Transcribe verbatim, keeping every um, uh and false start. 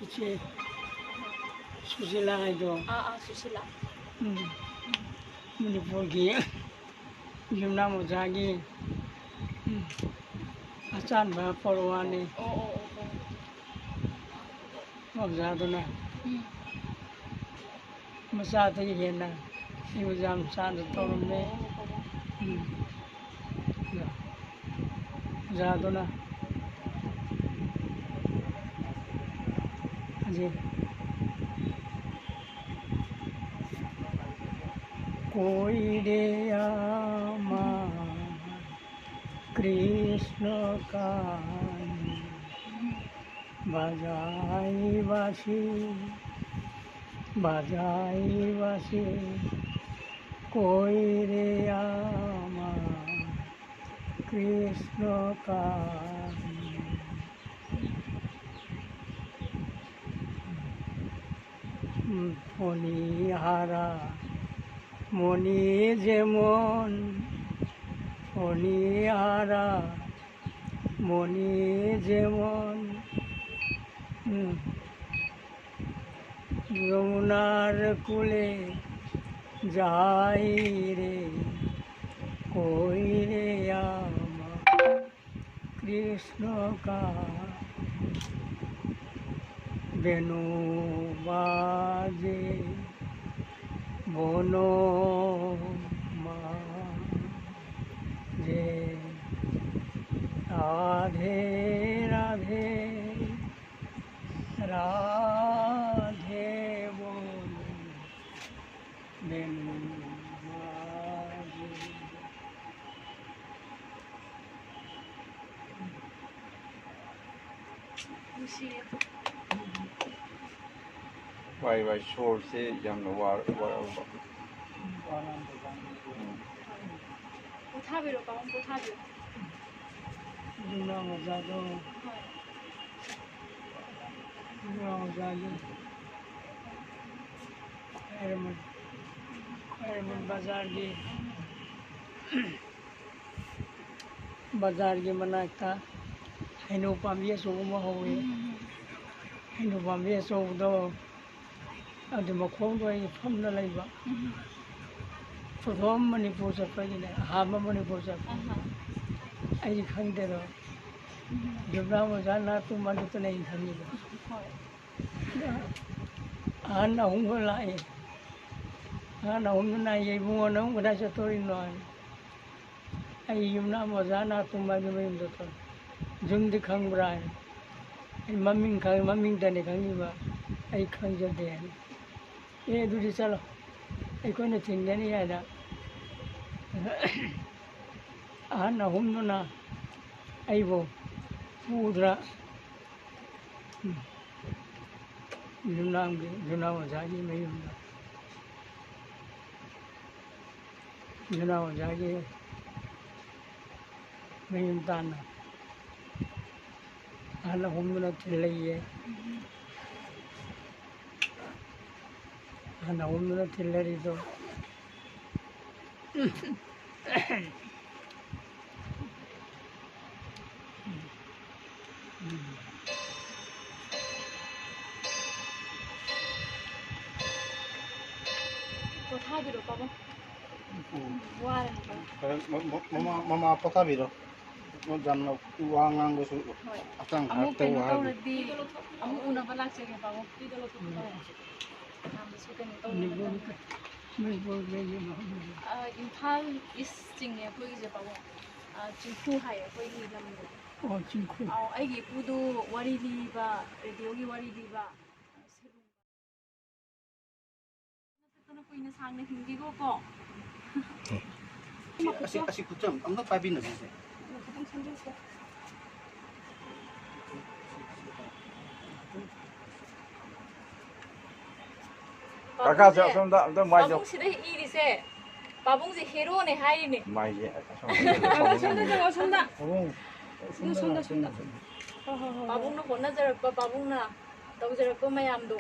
ꯏꯆꯦ ꯁꯨꯁꯤꯂꯥ ꯍꯥꯏꯗꯣ꯫ ꯑꯥ, ꯑꯥ, ꯁꯨꯁꯤꯂꯥ꯫ ꯎꯝ꯫ ꯃꯅꯤꯄꯨꯔꯒꯤ ꯌꯨꯝꯅꯥꯝ ꯑꯣꯖꯥꯒꯤ, ꯎꯝ, ꯑꯆꯥꯟꯕ ꯄꯣꯔꯋꯥꯅꯤ꯫ ꯑꯣ, ꯑꯣ, ꯑꯣ, ꯑꯣ꯫ ꯑꯣꯖꯥꯗꯨꯅ꯫ ꯎꯝ꯫ ꯃꯆꯥꯗꯒꯤ ꯍꯦꯟꯅ ꯁꯤꯕꯨ ꯌꯥꯝ ꯆꯥꯅ ꯇꯧꯔꯝꯃꯦ꯫ ꯎꯝ꯫ ꯑꯣꯖꯥꯗꯨꯅ ꯍꯧꯖꯤꯛ ꯀꯣꯏꯔꯦ ꯑꯃ ꯀ꯭ꯔꯤꯁꯅ ꯀꯥꯏ ꯕꯖꯥꯏ ꯕꯥꯁꯤ, ꯕꯖꯥꯏ ꯕꯥꯁꯤ, ꯀꯣꯏꯔꯦ ꯑꯃ ꯀ꯭ꯔꯤꯁꯅ ꯀꯥ মণিহারা, মণি যেমন, মণিহারা, মণি যেমন। হুম। যমুনার কূলে যাই রে, কই রে আমার কৃষ্ণ কা। বেণু বাজে বন মাঝে। রাধে রাধে রাধে বল। বেণু বাজে। ꯅꯨꯡꯁꯤꯌꯦ꯫ ꯋꯥꯏ ꯋꯥꯏ ꯁꯣꯔꯁꯦ ꯌꯥꯝꯅ ꯋꯥꯔ-, ꯋꯥꯔꯛꯑꯕ꯫ ꯎꯝ꯫ ꯄꯣꯊꯥꯕꯤꯔꯣ, ꯄꯥꯕꯨꯡ, ꯄꯣꯊꯥꯕꯤꯔꯣ꯫ ꯏꯕꯨꯡꯉꯣ ꯑꯣꯖꯥꯗꯣ꯫ ꯍꯣꯏ꯫ ꯏꯕꯨꯡꯉꯣ ꯑꯣꯖꯥꯗꯣ꯫ ꯈ꯭ꯋꯥꯏꯔꯝꯕꯟ, ꯈ꯭ꯋꯥꯏꯔꯝꯕꯟ ꯕꯖꯥꯔꯒꯤ ꯕꯖꯥꯔꯒꯤ ꯃꯅꯥꯛꯇ ꯍꯩꯅꯧ ꯄꯥꯝꯕꯤ ꯑꯆꯧꯕ ꯑꯃ ꯍꯧꯋꯤ꯫ ꯎꯝ꯫ ꯍꯩꯅꯧ ꯄꯥꯝꯕꯤ ꯑꯆꯧꯕꯗꯣ, ꯑꯗꯨ ꯃꯈꯣꯡꯗꯣ ꯑꯩ ꯐꯝꯅ ꯂꯩꯕ꯫ ꯎꯝ꯫ ꯄ꯭ꯔꯊꯣꯝ ꯃꯅꯤꯄꯨꯔ ꯆꯠꯄꯒꯤꯅꯦ, ꯑꯍꯥꯟꯕ ꯃꯅꯤꯄꯨꯔ ꯆꯠꯄ꯫ ꯑꯍꯥ꯫ ꯑꯩꯗꯤ ꯈꯪꯗꯦꯗꯣ꯫ ꯎꯝ꯫ ꯖꯨꯕꯅꯥ ꯑꯣꯖꯥ ꯅꯥꯇꯨꯝ ꯑꯗꯨꯇꯅꯦ ꯑꯩ ꯈꯪꯉꯤꯗꯣ꯫ ꯍꯣꯏ꯫ ꯑꯍꯟ ꯑꯍꯨꯝꯒ ꯂꯥꯛꯑꯦ꯫ ꯑꯍꯟ ꯑꯍꯨꯝꯗꯨꯅ ꯍꯥꯏꯌꯦ, "ꯏꯕꯨꯡꯉꯣ, ꯅꯪ ꯀꯗꯥꯏ ꯆꯠꯇꯣꯔꯤꯅꯣ?" ꯍꯥꯏ꯫ ꯑꯩ ꯌꯨꯝꯅꯥꯝ ꯑꯣꯖꯥ ꯅꯥꯇꯨꯝ ꯍꯥꯏꯗꯨ ꯃꯌꯨꯝꯗ ꯆꯠ-, "ꯌꯨꯝꯗꯤ ꯈꯪꯕ꯭ꯔꯥ?" ꯍꯥꯏ꯫ ꯑꯩ ꯃꯃꯤꯡ ꯈꯪ-, ꯃꯃꯤꯡꯇꯅꯤ ꯈꯪꯉꯤꯕ, ꯑꯩ ꯈꯪꯖꯗꯦ ꯍꯥꯏ꯫ "ꯑꯦ, ꯑꯗꯨꯗꯤ ꯆꯠꯂꯣ, ꯑꯩꯈꯣꯏꯅ ꯊꯤꯟꯒꯅꯤ" ꯍꯥꯏꯅ ꯑꯍꯟ ꯑꯍꯨꯝꯗꯨꯅ ꯑꯩꯕꯨ ꯄꯨꯗ꯭ꯔꯥ? ꯎꯝ꯫ ꯌꯨꯝꯅꯥꯝꯒꯤ, ꯌꯨꯝꯅꯥꯝ ꯑꯣꯖꯥꯒꯤ ꯃꯌꯨꯝꯗ, ꯌꯨꯝꯅꯥꯝ ꯑꯣꯖꯥꯒꯤ ꯃꯌꯨꯝ ꯇꯥꯟꯅ ꯑꯍꯜ ꯑꯍꯨꯝꯗꯨꯅ ꯊꯤꯜꯂꯛꯏꯌꯦ꯫ ꯑꯍꯜ ꯑꯍꯨꯝꯗꯨꯅ ꯊꯤꯜꯂꯔꯤꯗꯣ꯫ ꯄꯣꯊꯥꯕꯤꯔꯣ, ꯄꯥꯕꯨꯡ꯫ ꯎꯝ꯫ ꯋꯥꯔꯅꯤ, ꯄꯥꯕꯨꯡ꯫ ꯍꯣꯏ, ꯃ-, ꯃ-, ꯃꯃꯥ, ꯃꯃꯥ ꯄꯣꯊꯥꯕꯤꯔꯣ꯫ ꯌꯥꯝꯅ ꯋꯥ ꯉꯥꯡꯕꯁꯨ ꯍꯣꯏ꯫ ꯍꯛꯆꯥꯡ ꯑꯃꯨꯛ ꯍꯥꯔꯠꯇ ꯀꯩꯅꯣ ꯋꯥꯍꯜꯂꯤ꯫ ꯇꯧꯔꯗꯤ ꯑꯃꯨꯛ ꯎꯅꯕ ꯂꯥꯛꯆꯒꯦ, ꯄꯥꯕꯨꯡ꯫ ꯎꯝ꯫ ꯌꯥꯝꯅꯁꯨ ꯀꯩꯅꯣ ꯇꯧꯕ ꯃꯅꯤꯄꯨꯔ, ꯃꯇꯝꯗ꯫ ꯃꯅꯤꯄꯨꯔ ꯂꯩꯌꯦ, ꯃꯐꯝꯗꯨꯗ꯫ ꯑ, ꯏꯝꯐꯥꯜ ꯏꯁ ꯆꯤꯡꯉꯦ ꯑꯩꯈꯣꯏꯒꯤꯁꯦ, ꯄꯥꯕꯨꯡ꯫ ꯑ, ꯆꯤꯡꯈꯨ ꯍꯥꯏꯌꯦ ꯑꯩꯈꯣꯏꯒꯤ ꯂꯝꯗꯣ꯫ ꯑꯣ, ꯆꯤꯡꯈꯨ꯫ ꯑꯧ, ꯑꯩꯒꯤ ꯏꯄꯨꯗꯨ ꯋꯥꯔꯤ ꯂꯤꯕ, ꯔꯦꯗꯤꯑꯣꯒꯤ ꯋꯥꯔꯤ ꯂꯤꯕ꯫ ꯆꯠꯇꯅ ꯀꯨꯏꯅ ꯁꯥꯡꯅ ꯍꯤꯡꯈꯤꯀꯣ꯫ ꯑꯁꯤ, ꯑꯁꯤ ꯈꯨꯠꯁꯦ ꯑꯝ-, ꯑꯝꯇ ꯄꯥꯏꯕꯤꯅꯕꯤꯁꯦ꯫ ꯀꯀꯥꯁꯦ ꯑꯁꯣꯝꯗ ꯑꯝꯇ ꯃꯥꯏꯁꯦ꯫ ꯄꯥꯕꯨꯡꯁꯤꯗ ꯏꯔꯤꯁꯦ, ꯄꯥꯕꯨꯡꯁꯦ ꯍꯦꯔꯣꯅꯦ ꯍꯥꯏꯔꯤꯅꯦ꯫ ꯃꯥꯏꯁꯦ ꯑꯁꯣꯝꯗ꯫ ꯁꯣꯝꯗ ꯆꯪꯉꯣ, ꯁꯣꯝꯗ꯫ ꯄꯥꯕꯨꯡ꯫ ꯁꯣꯝꯗ, ꯁꯣꯝꯗ꯫ ꯍꯣꯏ, ꯍꯣꯏ, ꯍꯣꯏ, ꯍꯣꯏ꯫ ꯄꯥꯕꯨꯡꯅ ꯍꯣꯠꯅꯖꯔꯛꯄ, ꯄꯥꯕꯨꯡꯅ ꯇꯧꯖꯔꯛꯄ ꯃꯌꯥꯝꯗꯣ꯫